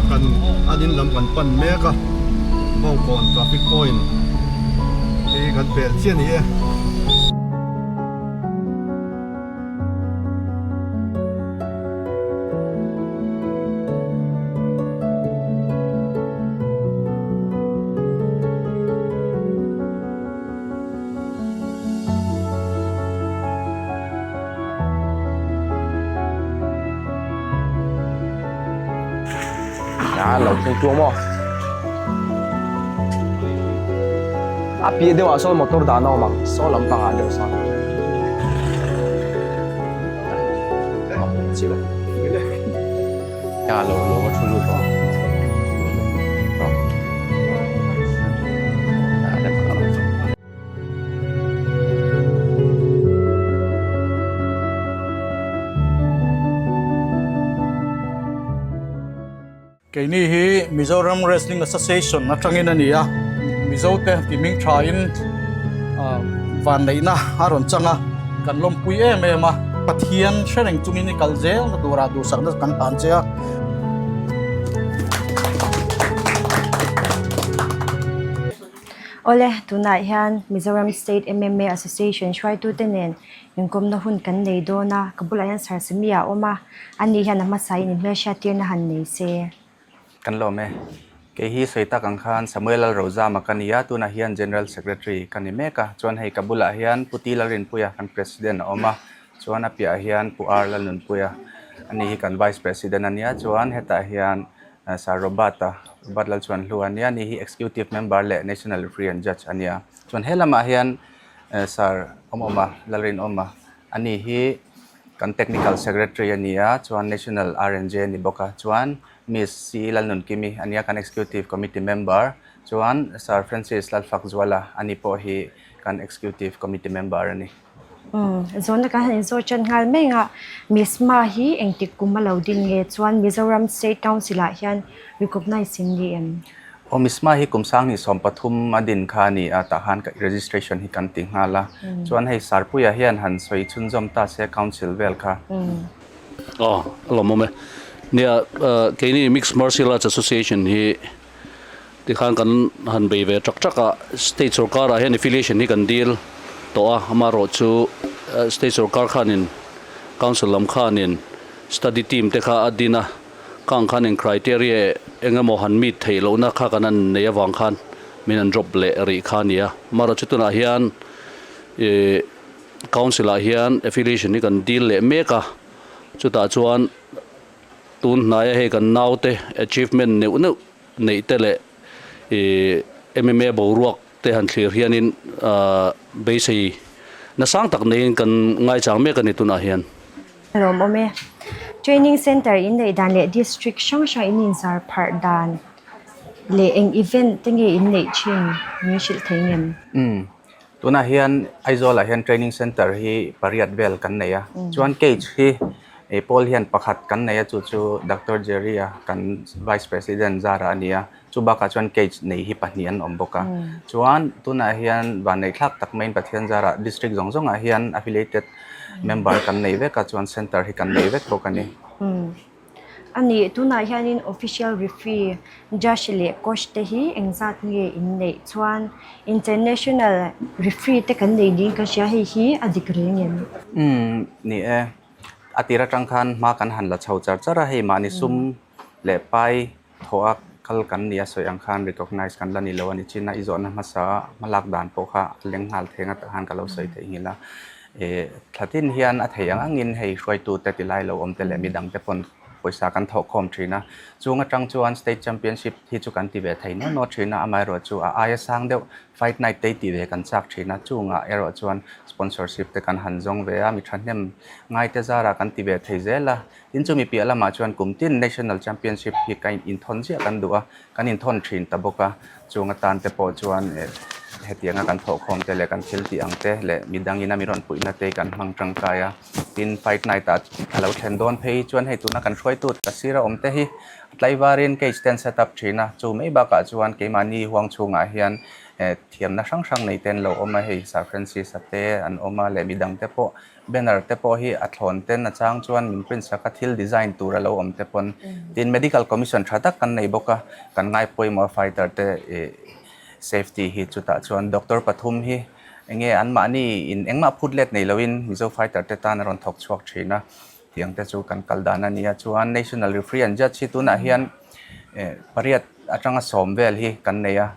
kan an in lam kan pan mek a Bawngkawn traffic point hi kan pel chiah a ni e. Đã lo thleng tluang maw? A piah deuhah sawn motor dan a awm ang, saw lampangah deuh sawn. Aa lo lo va thu lut rawh. Keini hi Mizoram Wrestling Association atangin a ni a, Mizote ti hming thain vanneihna a rawn chang a, kan lawmpui em em a, Pathian hre reng chungin i kal zel na turah duhsakna kan tan che a. Awle, tunah hian Mizoram State MMA Association hruaitute nen inkawmna hun kan nei dawn a, ka bulah hian Sarsami a awm a, ani hian a hmasain inhmelhriat tirna han nei se. Kan lawm e. Kei hi sawi tak ang khan Samuel Lalrozama ka ni a, tunah hian General Secretary ka ni mek a, chuan hei ka bulah hian Pu T Lalrinpuia kan President a awm a, chuan a piahah hian Pu R Lalnunpuia ani hi kan Vice President a nia, chuan hetah hian Sir Robert-a, Robert Lalchhuanhlu a nia, ani hi Executive Member leh National Referee and Judge a nia. Chuan he lamah hian Sir Awmawma, Lalrinawma, ani hi kan Technical Secretary a nia, chuan National RNJ a ni bawk a. Chuan Miss C Lalnunkimi a nia, kan Executive Committee Member. Chuan Sir Francis Lalfakzuala, ani pawh hi kan Executive Committee Member a ni. Umm zawhna kan han inzawt tan nghal mai ang a, Misma hi engtik kum a lo din nge chuan Mizoram State Council ah hian recognise in ni em? Aw Misma hi kum sang hnih 13 a din kha a ni a, tah khan registration hi kan ti nghal a, chuan hei Sarpuia hian han sawi chhunzawm ta se Council vel kha. Aw a lawmawm e. Nia keini Mixed Martial Arts Association hi Tikhan kan han bei ve tak tak a, state sorkarah hian affiliation hi kan dil tawh a, amaherawhchu state sorkar khanin council lam khanin study team te kha a din a, khang khanin criteria eng emaw han meet theih lohna kha kan han nei avang khan min han drop leh rih kha a ni a. Amaherawhchu tunah hian ih council ah hian affiliation hi kan dil leh mek a, chutah chuan Tun hnaia hei kan naute achievement neuh neuh neih te leh ih MMA boruak te han thlir hianin beisei nasang tak neiin kan ngaichang mek a ni tunah hian. Lawmawm e. Training Centre in neih dan leh District hrang hrang in inzar pharh dan leh eng event te nge in neih thin min hrilh thei ngem? Umm. Tunah hian Aizawl ah hian training center hi pariat vel kan nei a, chuan cage hi eh pawl hian pakhat kan nei a chu chu Doctor Jerry a kan vice president zara a ni a, chu bakah chuan cage nei hi pahnih an awm bawk a, chuan tunah hian vanneih thlak tak maiin Pathian zarah district zawng zawngah hian affiliated member kan nei vek a chuan center hi kan nei vek bawk a ni. A nih, tunah hianin official referee, judge leh coach te hi engzat nge in neih chuan international referee te kan nei ding ka hria hei hi a dik reng em? Umm, ni e. A tir atang khan hma kan han la chho char char a, hei mahni sum leh pai thawh a kal kan nia sawi ang khan recognise kan la ni lo a ni chin a, i zawhna hmasa hmalak dan pawh kha a leng nghal theng a tah khan ka lo sawi theih nghilh a. Ih thlatin hian a thei ang angin hei hruaitute ti lai lo awm te leh midang te pawn pawisa kan thawh khawm thin a, chung atang chuan state championship hi chu kan ti ve thei nual nual thin a, amaherawh chu a aia sang deuh fight night te tih ve kan chak thin a, chungah erawh chuan sponsorship te kan han zawng ve a, mi thahnem ngai te zarah kan ti ve thei zel a, tin chumi piah lamah chuan kum tin national championship hi ka inthawn ziah kan duh a, kan inthawn thin ta bawk a, chung atan te pawh chuan. Hetianga kan thawhkhawm te leh kan thil tih ang te leh midang ina min rawn puihna te kan hmang tangkai a. Tin, fight night ah a lo thlen dawn phei hi chuan hei tuna kan hruaitu ka sira awm te hi a tlaivarin cage te an set up thin a. Chu mai bakah chuan keimahni huang chhungah hian thiamna hrang hrang nei te an lo awm a, hei Sir Francis-a te an awm a leh midang te pawh banner te pawh hi a thlawn ten a chang chuan min print sak a, thil design tur a lo awm te pawn. Tin, medical commission tha tak kan nei bawk a, kan ngai pawimawh a fighter te ih safety hi chutah chuan doctor pathum hi enge anmahni in engmah phut let nei loin Mizo fighter te tan a rawn thawk chhuak thin a, tiang te chu kan kal dan a nia. Chuan national referee an judge hi tunah hian eh pariat atanga sawm vel hi kan nei a,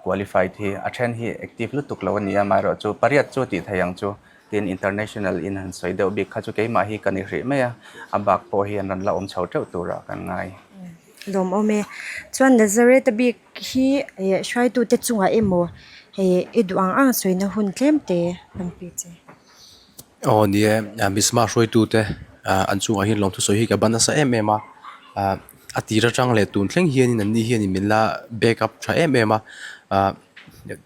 qualified hi a then hi active lutuk lo a ni a, amaherawhchu pariat chu tih theih ang chu. Tin, international in han sawi deuh bik kha chu keimah hi ka ni hrih mai a, a bak pawh hi an rawn la awm chho teuh turah kan ngai. Lawmawm e. Chuan Nazareth a bik hi hruaitute chungah emaw hei i duh ang ang sawina hun tlem te an pe che. Aw ni e, Misma hruaitute an chungah hian lawmthu sawi hi ka ban nasa em em a, a tir atang leh tun thleng hianin an ni hianin min la back up tha em em a,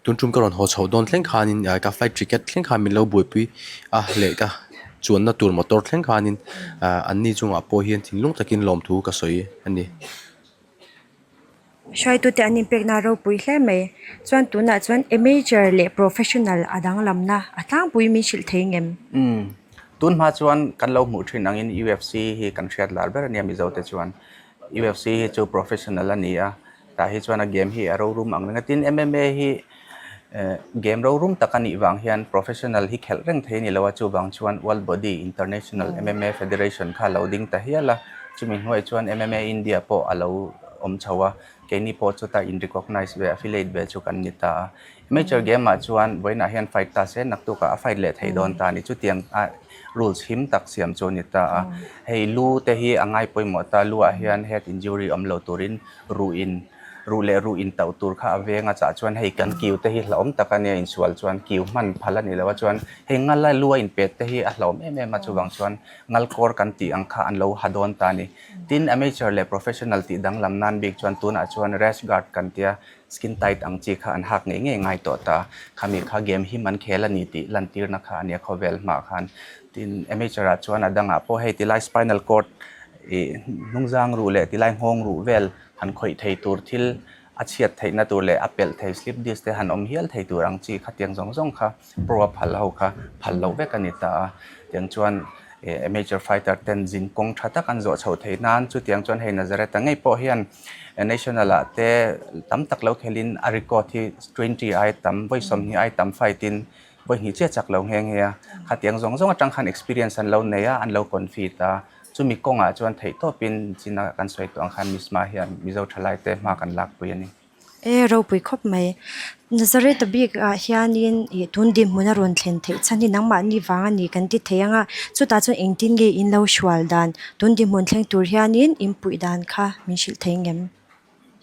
Tun tum ka rawn haw chhoh dawn thleng khanin ka flight ticket thleng khan min lo buaipui a leh ka chuanna tur motor thleng khanin an ni chungah pawh hian thinlung takin lawmthu ka sawi a ni. Hruaitute an inpekna a ropui hle mai. Chuan tunah chuan amateur leh professional a danglamna a tlangpui min hrilh thei ngem? Umm. Tun hma chuan kan lo hmuh thin angin UFC hi kan hriat lar ber a nia Mizote chuan. UFC hi chu professional a ni a. Tah hi chuan a game hi a rorum ang reng a, tin MMA hi eh game rorum tak a nih vang hian professional hi khelh reng thei a ni lo a, chuvang chuan World Body International MMA Federation kha a lo ding ta hial a, chumi hnuaiah chuan MMA India pawh a lo awm chho a, keini pawh chuta in recognize ve affiliate ve chu kan ni ta a. Amateur game ah chuan vawiinah hian fight ta se naktukah a fight leh thei dawn ta a ni, chutiang a rules him tak siam chu a ni ta a. Hei lu te hi a ngai pawimawh ta, lu ah hian head injury awm lo turin ruh in ruh leh ruh in tauh tur kha a veng a chah chuan hei kan kiu te hi hlauhawm tak a nia insual chuan kiu hman phal a ni lo a chuan hei ngal a lu a inpet te hi a hlauhawm em em a chuvang chuan ngal kawr kan tih ang kha an lo ha dawn ta a ni. Tin amateur leh professional tih danglam nan bik chuan tunah chuan rash guard kan tia skin tight ang chi kha an hak ngei ngei ngai tawh ta khami kha game him an khel a ni tih lantirna kha a nia khawvel hmaah khan. Tin amateur ah chuan a dangah pawh hei tilai spinal cord Ih hnungzang ruh leh tilai nghawng ruh vel han khawih thei tur thil a chhiat theihna tur leh a pelh thei slip disc te han awm hial thei tur ang chi khatiang zawng zawng kha pro a phal ho kha phal loh vek a ni ta a. Tiang chuan ih amateur fighter ten zin kawng tha tak an zawh chhoh theih nan chutiang chuan hei Nazareth-a ngei pawh hian national ah te tam tak lo khelin a record hi 20 ai tam vawi 20 ai tam fight in vawi hnih chiah chak lo nghe nghe a. Khatiang zawng zawng atang khan experience an lo nei a an lo confit a. Chumi kawngah chuan theih tawpin China kan sawi tawh ang khan Misma hian Mizo thalaite hma kan lakpui a ni. E ropui khawp mai. Nazareth bik ah hianin ih tun dinhmun a rawn thlen theih chhan hi nangmahni vang a ni kan ti thei ang a, chutah chuan engtin nge in lo hrual dan tun dinhmun thleng tur hianin in puih dan kha min hrilh thei ngem?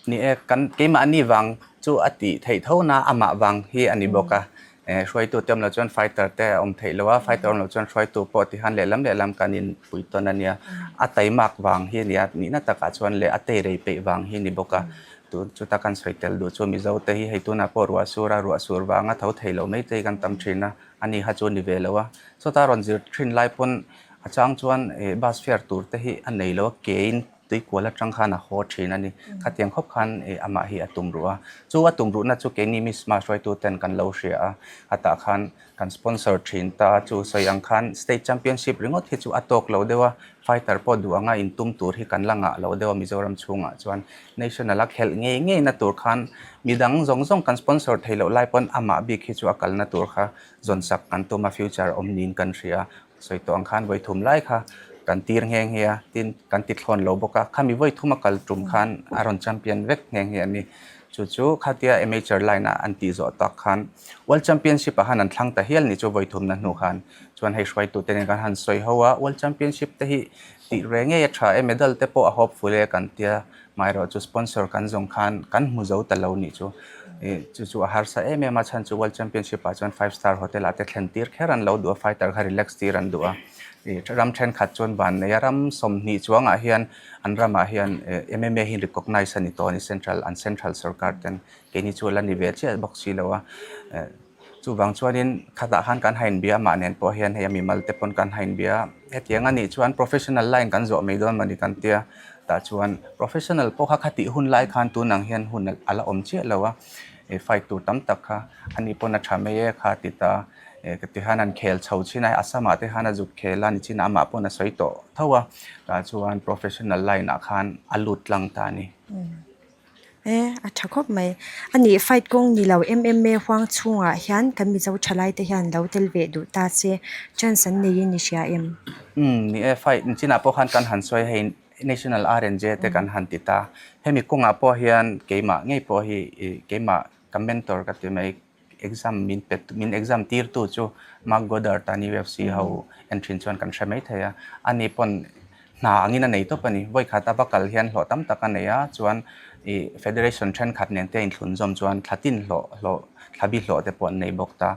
Ni e, kan keimahni vang chu a tih theih tho na amah vang hi a ni bawk a. Eh hruaitu te awm lo chuan fighter te a awm theih lo a, fighter awm lo chuan hruaitu pawh tihan lehlam lehlam kan inpui tawn a nia. A taimak vang hi a ni a, nihna takah chuan leh a teirei peih vang hi a ni bawk a. Tun chuta kan sawi tel duh chu Mizo te hi hei tunah pawh ruah sur a, ruah sur vanga tho thei lo mai te hi kan tam thin a, a ni kha chu a ni ve lo a. Chutah rawn zir thin lai pawn a chang chuan eh bus fare tur te hi a nei lo a, kein Tuikual atang khan a haw thin a ni. Khatiang khawp khan ih amah hi a tum ruh a. Chu a tum ruhna chu keini Misma hruaitu ten kan lo hria a. Atah khan kan sponsor thin ta a, chu sawi ang khan State Championship ringawt hi chu a tawk lo deuh a, fighter pawh duh anga intum tur hi kan la ngah lo deuh a Mizoram chhungah chuan. National a khelh ngei ngei na tur khan midang zawng zawng kan sponsor thei loh lai pawn amah bik hi chu a kalna tur kha zawnsak kan tum a, future awm niin kan hria a. Sawi tawh ang khan vawi thum lai kha kan tir nghe nghe a, tin kan ti thlawn lo bawk a, khami vawi thum a kal tum khan a rawn champion vek nghe nghe a ni. Chu chu khatia amateur line a an tih zawh tak khan World Championship ah khan an thlang ta hial ni chu vawi thum na hnu khan chuan hei hruaitu te nen kan han sawi ho a, World Championship te hi tih reh ngei a tha e, medal te pawh a hawpful e kan tia, Maherawh chu sponsor kan zawng khan kan hmu zo ta lo nih chu ih chu chu a harsa em em a chhan chu World Championship ah chuan five star hotel ah te thlen tir kher an lo duh a fighter kha relax tir an duh a. Ih ram thenkhat chuan van nei a, ram 20 chuangah hian an ramah hian MMA hi recognise a ni tawh a ni central an central sorkar ten keini chu a la ni ve chiah bawk si lo a. Chuvang chuanin khatah khan kan hain bia amah nen pawh hian hei a mimal te pawn kan hain bia a, hetiang a nih chuan professional line kan zawh mai dawn mawni kan tia tah chuan professional pawh kha khatih hun lai khan tun ang hian hun a la awm chiah lo a, ih fight tur tam tak kha ani pawn a tha mai e kha ti ta ih ka ti khan an khel chho chin a, Assam ah te khan a zuk khel a ni chin a amah pawn a sawi tawh tho a tah chuan professional line ah khan a lut tlang ta a ni. E, a tha khawp mai. A nih fight kawng ni lo MMA huang chhungah hian kan Mizo thalai te hian lo tel ve duh ta se chance an neiin i hria em? Umm, ni e, fight chinah pawh khan kan han sawi hei National RNJ te kan han ti ta. Hemi kawngah pawh hian keimah ngei pawh hi keimah ka mentor ka ti mai exam min pe min exam tirtu chu Mark Goddard a ni UFC ho en thin chuan kan hre mai thei a, ani pawn hna angin a nei tawp a ni. Vawi khat a va kal hian hlawh tam tak a nei a, chuan ih federation thenkhat nen te a inthlun zawm chuan thla tin hlawh hlawh thla bi hlawh te pawh an nei bawk ta.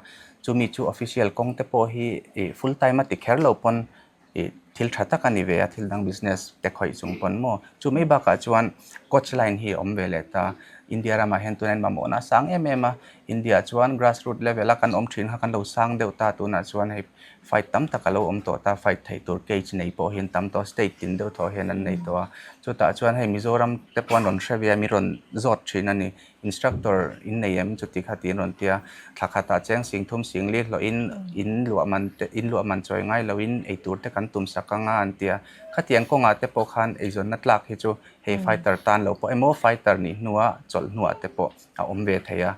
Chumi chu official kawng te pawh hi ih full time a ti kher lo pawn ih thil tha tak a ni ve a, thil dang business te khawih chung pawn maw. Chu mai bakah chuan coach line hi a awm ve leh ta, India ramah hian tuna in mamawhna a sang em em a, India ah chuan grass root level a kan awm thin kha kan lo sang deuh ta, tunah chuan hei fight tam tak a lo awm tawh ta, fight theih tur cage nei pawh hi an tam tawh a, state tin deuh thawh hian an nei tawh a, chutah chuan hei Mizoram te pawh an rawn hre ve a, mi rawn zawt thin a ni. Instructor in nei em chuti kha tiin rawn ti a, thla khatah cheng sing thum sing li hlawhin in luah man te in luah man chawi ngai loin ei tur te kan tum sak anga an ti a, khatiang kawngah te pawh khan eizawnna tlak hi chu hei fighter tan lo pawh emaw fighter nih hnua chawlh hnuah te pawh a awm ve thei a,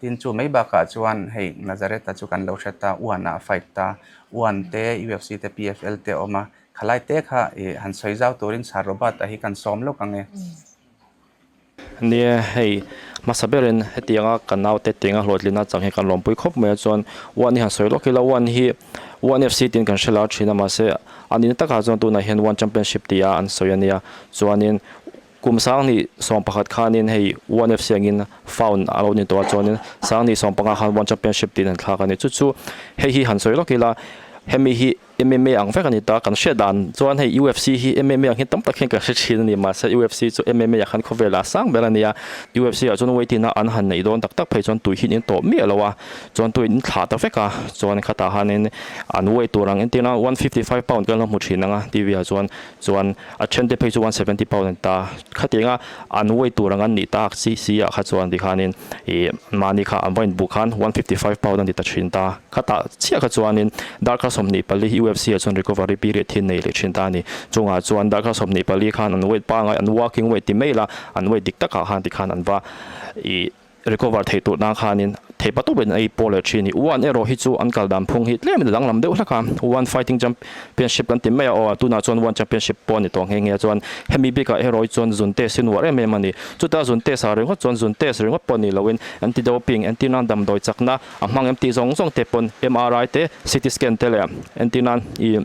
tin chu mai bakah chuan hei Nazareth-a chu kan lo hre ta One ah fight ta, One te UFC te PFL te a awm a, khalai te kha ih han sawi zau turin Sir Robert-a hi kan sawm lawk ang e. Nia, hei hmasa berin hetianga ka naute tianga hlawhtlinna chang hi kan lawmpui khawp mai a, chuan One hi han sawi lawk ila, One hi One FC tiin kan hre lar thin a, mahse a nihna takah chuan tunah hian One Championship tia an sawi a nia, chuanin kum sanghnih 11 khanin hei One FC angin found a lo ni tawh a, chuanin sanghnih 15 khan One Championship tiin an thlak a ni, chu chu hei hi han sawi lawk ila hemi hi. MMA ang vek a ni ta, kan hriat dan chuan hei UFC hi MMA ang hi tam tak hian kan hre thin a ni, mahse UFC chu MMA ah khan khawvelah a sang ber a nia, UFC ah chuan weight in a an han neih dawn tak tak phei chuan tui hi in tawh miah lo a, chuan tui in thlah ta vek a, chuan khatah hanin an weight tur ang entir nan 155 pound kan lo hmu thin ang a TV ah chuan, chuan a then te phei chu 170 pound an ta, khatianga an weight tur ang an nih tak si si ah kha chuan tikhanin ih mahni kha an va inbuh khan 155 pound a ni ta thin ta. Khatah chiah kha chuanin darkar 24 hi UFC ah chuan recovery period hi nei leh thin ta a ni. Chungah chuan darkar 24 khan an weight pangai an working weight ti mai la an weight dik takah khan tikhan an va ih recover theih tur nan khanin theih pa tawpin an ei pawh leh thin. One erawh hi chu an kal dan phung hi tlemin a danglam deuh hlek a, One Fighting Championship kan ti mai a aw, tunah chuan One Championship pawh a ni tawh nghe nghe a chuan hemi bikah erawh hi chuan zun test hi nuar em em a ni. Chuta zun test ah ringawt chuan zun test ringawt pawh ni loin anti-doping entirnan damdawi chakna A hmang em tih zawng zawng te pawn MRI te, CT scan te leh entir nan ih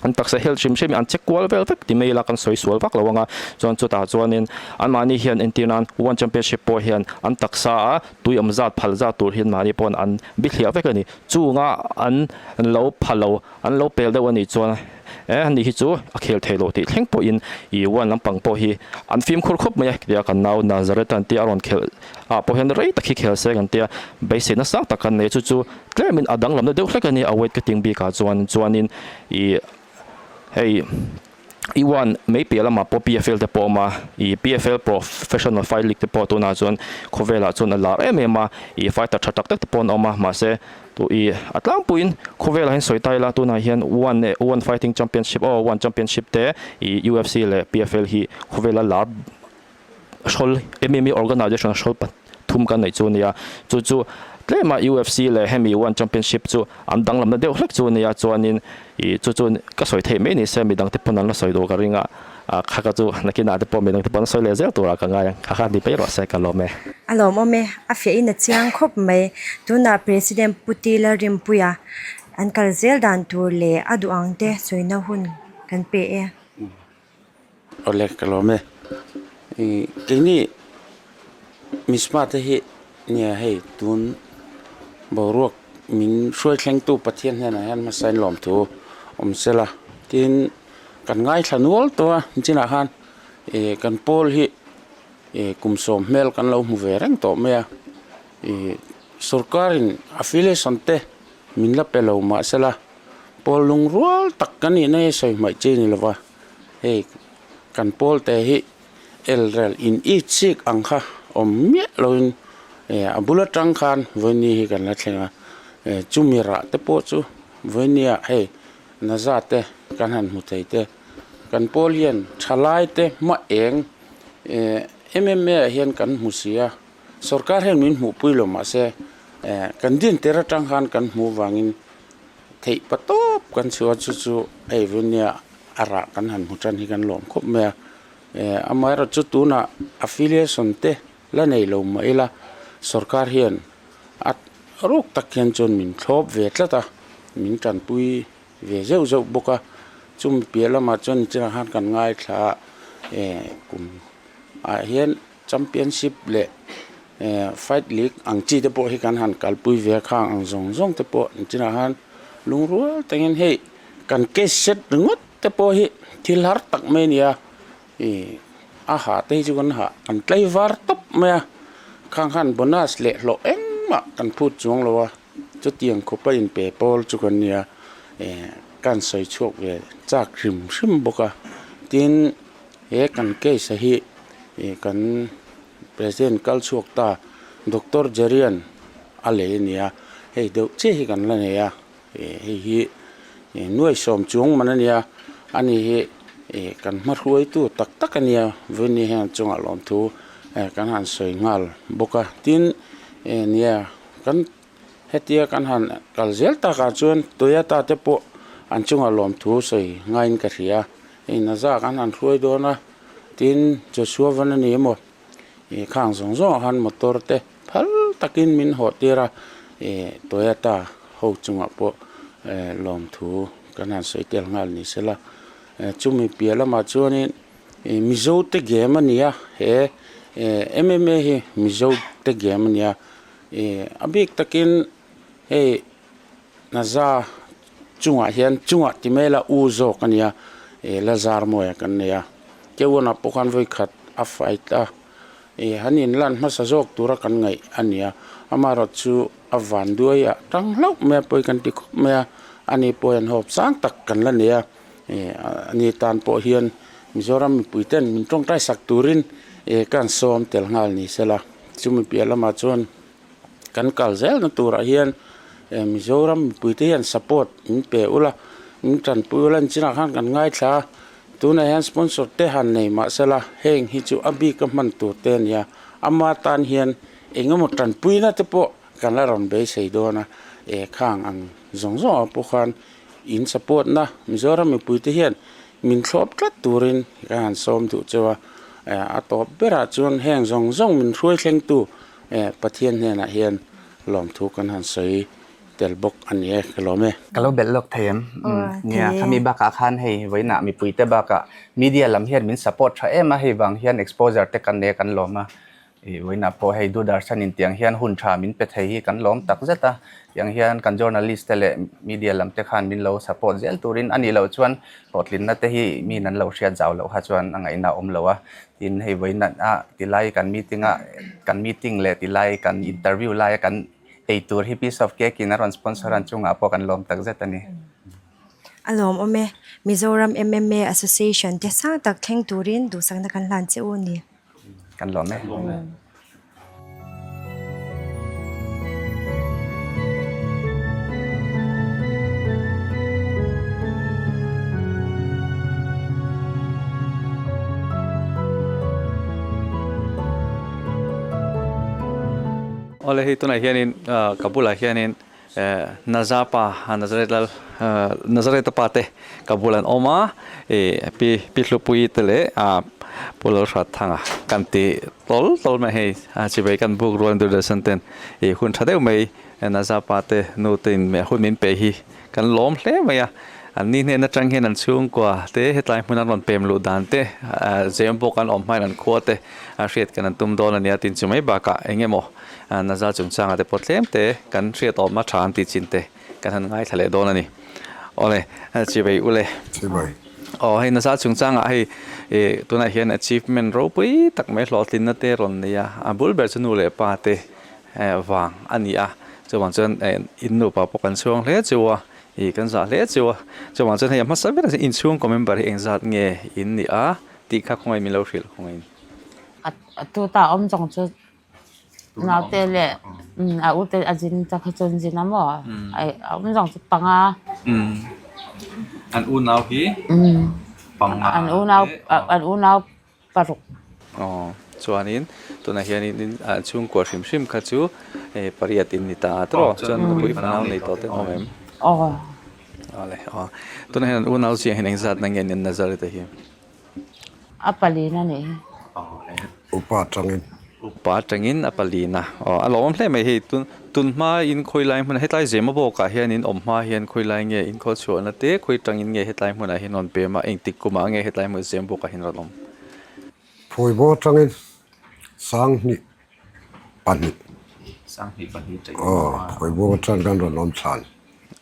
an taksa health hrim hrim hi an check kual vel vek ti mai ila kan sawi sual vak lo ang a, chuan chutah chuanin anmahni hian entir nan One Championship pawh hian an taksa a tui awm zat phal zat tur hian mahni pawn an bithliah vek a ni. Chunga an lo pha lo, an lo pel deuh a nih chuan e ani hi chu a khel thei lo tih thleng pawhin ih One lampang pawh hi an fimkhur khawp mai a, tia kan nau Nazareth an tia a rawn khelh ah pawh hian rei tak hi khel se kan tia beiseina sang tak kan nei a chu chu tlemin a danglamna deuh hlek a ni a weight cutting bikah chuan chuanin ih hei i one mai piah lamah pawh PFL te pawh a awm a ih PFL professional fight league te pawh tunah chuan khawvelah chuan a lar em em a ih fighter tha tak tak te pawh an awm a mahse tu ih a tlangpuiin khawvelah hian sawi ta ila tunah hian one one fighting championship aw one championship te ih UFC leh PFL hi khawvela lar hrawl MMA organization hrawl pathum kan neih chu a nia chu chu tlema UFC leh hemi one championship chu an danglamna deuh hlek chu a nia chuanin ih chu chu ka sawi theih mai ni se midang te pawn an la sawi duh ka ring a ah kha ka chu nakinah te pawh midang te pawn an sawi leh zel turah ka ngai ang kha kha ni mai rawh se ka lawm e. A lawmawm e, a fiah in a chiang khawp mai. Tunah President Puti Lalrinpuia an kal zel dan tur leh a duh ang te sawina hun kan pe e. Awle ka lawm e. Ih keini Misma te hi nia hei tun boruak min hruai thlengtu Pathian hnenah hian hmasa in lawmthu awm sela. Tin, kan ngaithla nual tawh a, chinah khan ih kan pawl hi ih kum sawm hmel kan lo hmu ve reng tawh mai a, ih sorkarin affiliation te min la pe lo mahsela pawl lungrual tak kan nih na hi sawi hmaih chi a ni lova, hei kan pawl te hi elrel in it chik ang kha awm miah loin eh a bul atang khan vawiini hi kan la thleng a, eh chumi rah te pawh chu vawiini ah hei naza te kan han hmu thei te kan pawl hian thalai te hma eng eh M_M_A ah hian kan hmu si a sorkar hian min hmuh pui lo mahse eh kan din tir atang khan kan hmuh vangin theih pa tawp kan chhuah a chu chu hei vawiini ah a rah kan han hmu tan hi kan lawm khawp mai a eh amaherawhchu chu tunah affiliation te la nei lo mah ila sorkar hian a ruk tak hian chuan min thlawp ve tlat a min tanpui ve zeuh zeuh bawk a chumi piah lamah chuan nichinah khan kan ngaithla a eh kum ah hian championship leh eh fight league ang chi te pawh hi kan han kalpui ve a khang ang zawng zawng te pawh nichinah khan lungrual takin hei kan case set ringawt te pawh hi thil har tak mai a ni a ih a hah te hi chu kan hah kan tlei var tawp mai a khang khan bonus leh hlawh engmah kan phut chuang lo a chutiang khawpa inpe pawl chu kan nia eh kan sawi chhuak ve chak hrim hrim bawk a tin he kan case a hi ih kan president kal chhuak ta doctor Jerian a lei a ni a hei deuh chiah hi kan la nei a. Ih hei hi ih nuai sawm chuang man a nia ani hi ih kan hmahruaitu tak tak a nia vawiin hian chungah lawmthu eh kan han sawi nghal bawk a tin eh nia kan hetia kan han kal zel takah chuan Toyota te pawh an chungah lawmthu sawi ngaiin ka hria hei naza kan han hruai dawn a tin Joshua van a ni emaw. Ih khang zawng zawng ah khan motor te phal takin min hawh tir a ih Toyota ho chungah pawh eh lawmthu kan han sawi tel nghal ni sela eh chumi piah lamah chuanin ih Mizo te game a ni a he eh M_M_A hi Mizo te game a ni a ih a bik takin hei Naza chungah hian chungah ti mai ila u zawk a nia ih Lazar Mawia kan nei a Kewana pawh khan vawi khat a fight a ih han inlan hmasa zawk tura kan ngaih a ni a amaherawh chu a van duai ah tang hlauh mai a pawi kan ti khawp mai a ani pawh hian hawp sang tak kan la nei a ih ani tan pawh hian Mizoram mipui ten min tawngtai sak turin ih ka han sawm tel nghal ni sela chumi piah lamah chuan. Kan kal zelna turah hian eh Mizoram mipuite hian support min pe ula min tanpui ula nichinah khan kan ngaithla a tunah hian sponsor te han nei mahsela heng hi chu a bika hman tur te a ni a ama tan hian eng emaw tanpuina te pawh kan la rawn beisei dawn a eh khang ang zawng zawng ah pawh khan in support na Mizoram mipuite hian min thlawp tlat turin ka han sawm duh cheu a eh a tawp berah chuan heng zawng zawng min hruai thlengtu. Eh Pathian hnenah hian lawmthu kan han sawi tel bawk a ni e, ka lawm e. Ka lo belh lawk thei em? Nia, khami bakah khan hei vawiinah mipuite bakah media lam hian min support tha em a, hei vang hian exposure te kan nei a kan lawm a, ih vawiinah pawh hei Doordarshan in tiang hian hun tha min pe thei hi kan lawm tak zet a, tiang hian kan journalist te leh media lam te khan min lo support zel turin a nih loh chuan hlawhtlinna te hi min an lo hriat zau loh kha chuan a ngaihna a awm lo a. Tin hei vawiin a tilai kan meeting a kan meeting leh tilai kan interview laia kan ei tur hi piece of cake in a rawn sponsor a chungah pawh kan lawm tak zet a ni. A lawmawm e. Mizoram MMA Association te sang tak thleng turin duhsakna kan hlan che u a ni. Kan lawm e. Awle hei tunah hianin ka bulah hianin Nazapa Nazareth lal Nazareth pa te ka bul an awm a ih pi pi Hlupuii te leh Pu Lalhrathanga kan ti tawl tawl mai hei a chivei kan buk rual Doordarshan ten ih hun tha deuh mai Nazapa te nu te in hun min pe hi kan lawm hle mai a an ni hnen atang hian an chhungkua te hetlai hmun an rawn pem luh dan te zem bawk an awm hmain an khua te a hriat kan an tum dawn a nia tin chu mai bakah eng emaw Naza chungchanga te pawh tlem te kan hriat awm a tha an tih chin te kan han ngaithla leh dawn a ni. Awle, chibai ule. Chibai. Aw hei nasa chungchangah hei ih tunah hian achievement ropui tak mai hlawhtlinna te rawn nei a, a bul ber chu nu leh pa te vang a ni a, chuvang chuan in nupa pawh kan chhuang hle chu a, ih kan zah hle chu a, chuvang chuan hei a hmasa berah chuan inchhungkaw member hi engzat nge in nih a tih kha khawngaih min lo hrilh khawngaih in. A tuta awm zawng chu Naute leh a ute a zin ta kha chuan zin a maw a awm zawng chu panga. An unau hi panga. An unau an unau paruk. Aw chuanin tunah hianin chhungkua hrim hrim kha chu pariat in ni ta a tawh chuan nupui fanau nei tawh te an awm em? Aw. Awle aw tunah hian an unau chiah hian engzat na nge an Nazareth-a hi? A palin a nih hi. Upa tangin. Upa tangin a palin a. Aw a lawm hle mai hei tun tun hma in khawi lai hmunah hetlai zema bawkah hian in awm hma hian khawi lai nge in khaw chhuahna te khawi tangin nge hetlai hmunah hian rawn pem a engtik kumah nge hetlai hmun zem bawkah hian rawn awm. Phuaibaw tangin Sanghnih pahnih. Sanghnih pahnih tangin. Aw Phuaibaw tang kan rawn awm thlan.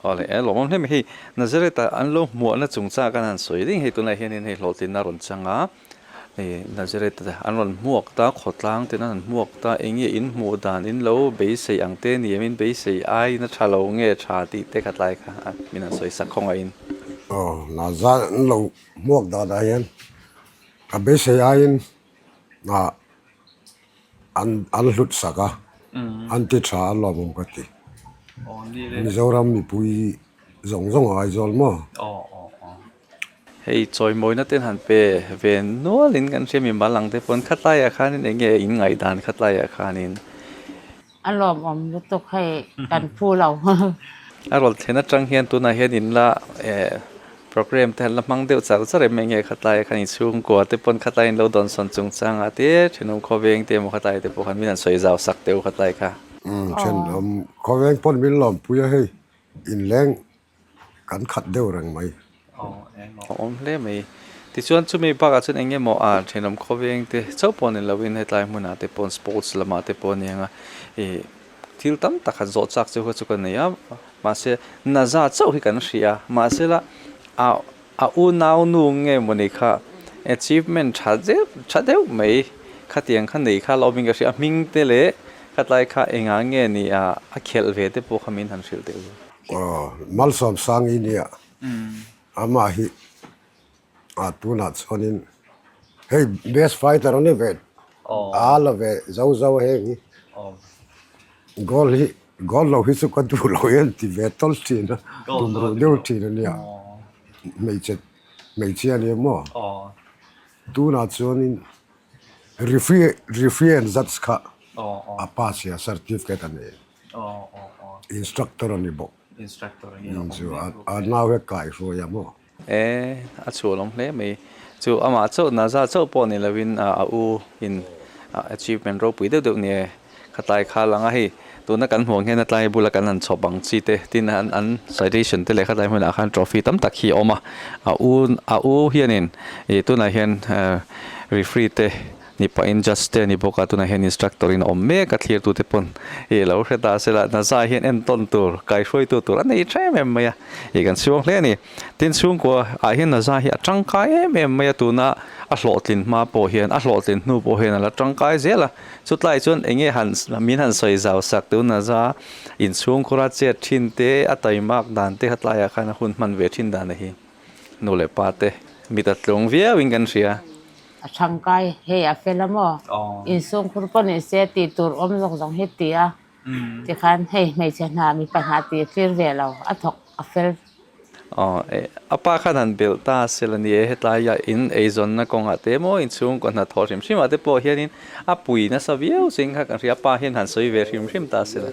Aw le e lawm hle mai hei Nazareth ah an lo hmuahna chungchang kan han sawi ding hei tunah hianin hei hlawhtlinna a rawn chang a hei Nazareth an rawn hmuak ta khawtlang ten an han hmuak ta eng nge in hmuh dan in lo beisei ang te ni em in beisei aiin a tha lo nge tha tih te kha tlai kha min han sawi sak khawngaih in. Aw Nazareth an lo hmuak dan ah hian ka beisei aiin ah An an hlut sak a, an ti tha a lawmawm ka ti. Mizoram mipui zawng zawng a Aizawl maw? Hei chawimawina ten han pe ve nualin kan hria mi mal ang te pawn khatlaiah khanin eng nge in ngaihdan khatlaiah khanin. A lawmawm lutuk hei kan phu lo. A rawn thlen atang hian tunah hian in la eh program te han la hmang deuh char char em enge khatlai khan in chhungkua te pawn khatlai in lo dawnsawn chungchangah te thenawm khawveng te emaw khatlai te pawh khan min han sawi zau sak teuh khatlai kha. Umm thenawm khawveng pawn min lawmpui a hei inleng Kan khat deuh reng mai. A awm hle mai. Tichuan chumi bakah chuan eng emaw a thenawm khawveng te chauh pawh ni loin hetlai hmunah te pawh sports lamah te pawh a ni ang a, ih thil tam tak han zawh chak chu kha chu ka nei a, mahse naza chauh hi kan hria a, mahse la a a unau nu nge mawni kha achievement tha deuh tha deuh mai khatiang kha nei kha la awmin ka hria a, hming te leh khatlai kha engah nge ni a a khelh ve te pawh kha min han hrilh deuh. Aw, Malsawmsang i nia. Amah hi a tunah chuanin hei best fighter a ni ve a la ve zo zo heng hi. Goal hi goal lo hi chu ka duh lo hi an ti ve tawlh thin a, tum ruh deuh thin a nia. Hmeichhe hmeichhia a ni maw? Tunah chuanin referee referee an judge kha a pass hi a certificate a nei. Instructor a ni bawk. Instructor a ni a. Chu a nau he kai hruai a maw? E, a chhuah lawm hle mai. Chu amah chauh Naza chauh pawh ni lovin a u in achievement ropui deuh deuh nia khatlai kha lang a hei tuna kan hmuh ang hian a tlai bula kan han chhawp ang chi te tin an an citation te leh khatlai hmunah khan trophy tam tak hi a awm a a u a u hianin ih tunah hian referee te Ni pahin judge te a ni bawk a, tunah hian instructor in a awm mek a, thlirtu te pawn ih lo hre ta sela Naza hian entawn tur, kaihruaitu tur a nei tha em em mai a, ih kan chhuang hle a ni. Tin chhungkua ah hian Naza hi a tangkai em em mai a, tuna a hlawhtlin hma pawh hian a hlawhtlin hnu pawh hian a la tangkai zel a, chutlai chuan eng nge han min han sawi zau sak tun Naza inchhungkhura chet thin te a taimak dan te kha tlaiah khan a hun hman ve thin dan a hi nu leh pa te mit a tlung viau in kan hria. A thangkai hei a fel a maw? Insungkhur pawh ni se tih tur awm zawng zawng hi ti a, tikhan hei hmeichhe hna mipa hna tih a tlir ve lo, a thawk a fel. Aw a pa khan han belh ta a sel a ni e, hetlai a in eizawnna kawngah te maw inchhungkaw hnathawh hrim hrim ah te pawh hianin a pui nasa viau ching kha kan hria, a pa hian han sawi ve hrim hrim ta a sel a.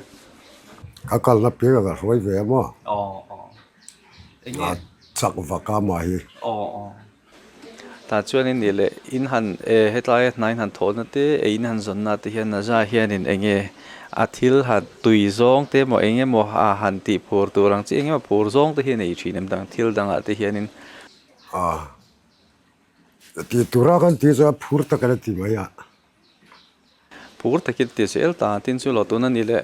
Ka kalna piang a ka hruai ve a maw? Aw aw eng nge? A chak vak a mah hi. Aw aw. Tah chuanin nih leh in han eh hetlai a hnain han thawhna te ei in han zawnna te hian Naza hianin eng nge a thil han tui zawng te emaw eng emaw a han tih phur tur ang chi eng emaw phur zawng te hi a nei thin em dang thil dangah te hianin. A tih tura kan tih chuan phur tak a la ti mai a. Phur takin ti zel ta tin chu lo tun a ni leh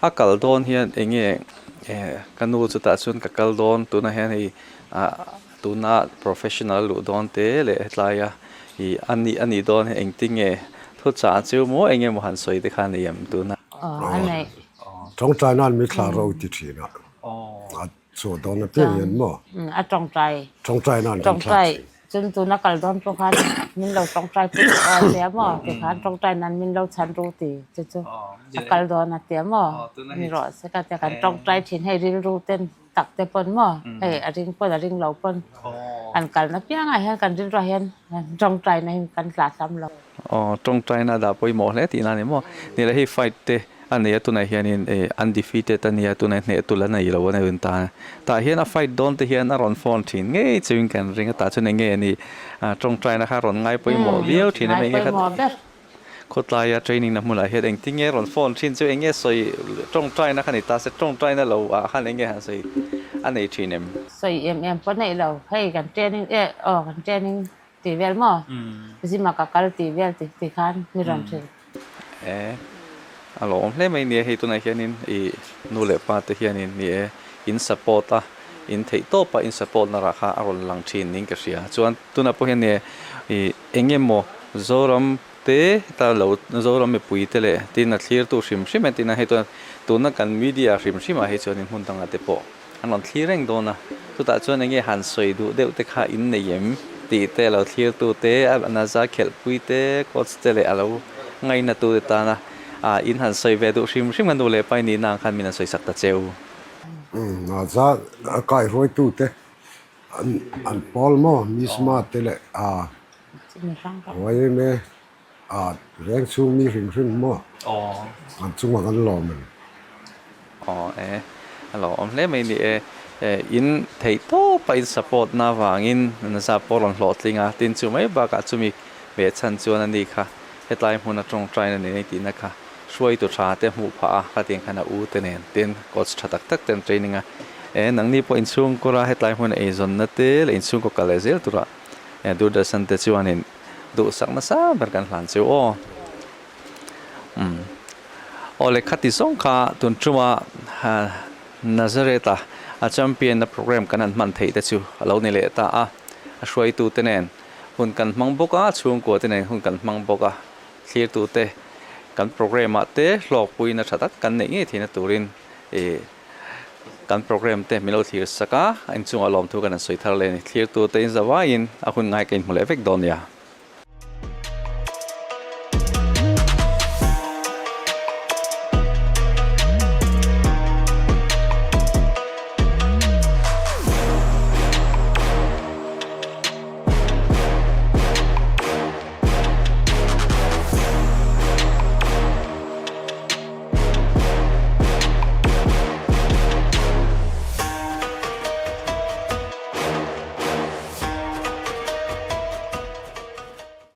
a kal dawn hian eng nge Ka nu chutah chuan ka kal dawn tunah hian hei ah tuna professional luh dawn te leh hetlaia ih a nih a nih dawn hi engtin nge thuchah chu maw eng emaw han sawi te kha a nei em tuna. Aw a nei. Tawngtai nan mi thla ro ti thin a. A chhuah dawn apiang hian maw? A tawngtai. Tawngtai nan kan thla thin. Chun tuna kal dawn pawh khan min lo tawngtai pui tawh aw tia maw tikhan tawngtai nan min lo chhan ru ti chu chu a kal dawn a tia maw ni rawh se ka tia kan tawngtai thin hei rilru ten tak te pawn maw hei a ring pawn a ring lo pawn kan kalna piangah hian kan rilruah hian tawngtai na hi kan tla hlam lo. Aw tawngtai na dah pawimawh hle tihna a ni maw ni le hei fight te A nei a tunah hianin eh undefeated a nia tunah hneh tul a nei lo a ni ta. Tah hian a fight dawn te hian a rawn phone thin ngei chuin kan ring a tah chuan eng nge a ni ah tawngtaina kha a rawn ngai pawimawh viau thin a eng nge kha khawtlaia training na hmunah hian engtin nge a rawn phone thin chu eng nge sawi tawngtaina kha ni ta se tawngtaina lo ah khan eng nge han sawi a nei thin em? Sawi em em pawh neih lo hei kan training eh aw kan training tih vel maw zima ka kal tih vel tih khan mi rawn hrilh. E, a lawm hle mai nia hei tunah hianin ih nu leh pa te hianin ni e in support a in theih tawp a in support na rah kha a rawn lang thin niin ka hria chuan tunah pawh hian nia ih eng emaw Zoram te heta lo Zoram mipui te leh tin a thlirtu hrim hrim entir nan hei tuna tuna kan media hrim hrim ah hi chuanin hmun dangah te pawh An rawn thlir reng dawn a, chutah chuan enge han sawi duh deuh te kha in nei em tih te a lo thlir tu te, a naza khelhpui te, coach te leh a lo ngaina tu te tana ah in han sawi ve duh hrim hrim a nu leh pa i nihna ang khan min han sawi sak ta che u. Naza a kaihruai tu te an an pawl maw Misma te leh a YMA A reng chhung mi hrim hrim maw? An chungah kan lawm em? Aw e, a lawm hle mai ni e. In theih tawp a in support na avangin nasa pawh rawn hlawhtling a, tin chu mai bakah chumi ve chhan chuan a ni kha hetlai hmun a tawngtai na nei tihna kha hruaitu tha te hmuh phah a, khatiang khan a u te nen tin coach tha tak tak ten training a, e nangni pawh inchhungkawr a hetlai hmun a eizawnna te leh inchhungkaw kal leh zel turah Doordarshan te chuanin Duhsak nasa ber kan hlan chu aw. Umm. Aw le khati zawng kha tun tuma Nazareth a a champion na program kan han hman theih te chu a lo ni leh ta a. A hruaitu te nen hun kan hmang bawk a, chhungkua te nen hun kan hmang bawk a. Thlirtu te kan program ah te hlawkpuina tha tak kan neih ngei theihna turin ih kan program te min lo thlir sak a, inchungah lawmthu kan han sawi thar leh a ni. Thlirtu te in zavaiin a hun ngai ka inhmu leh vek dawn nia.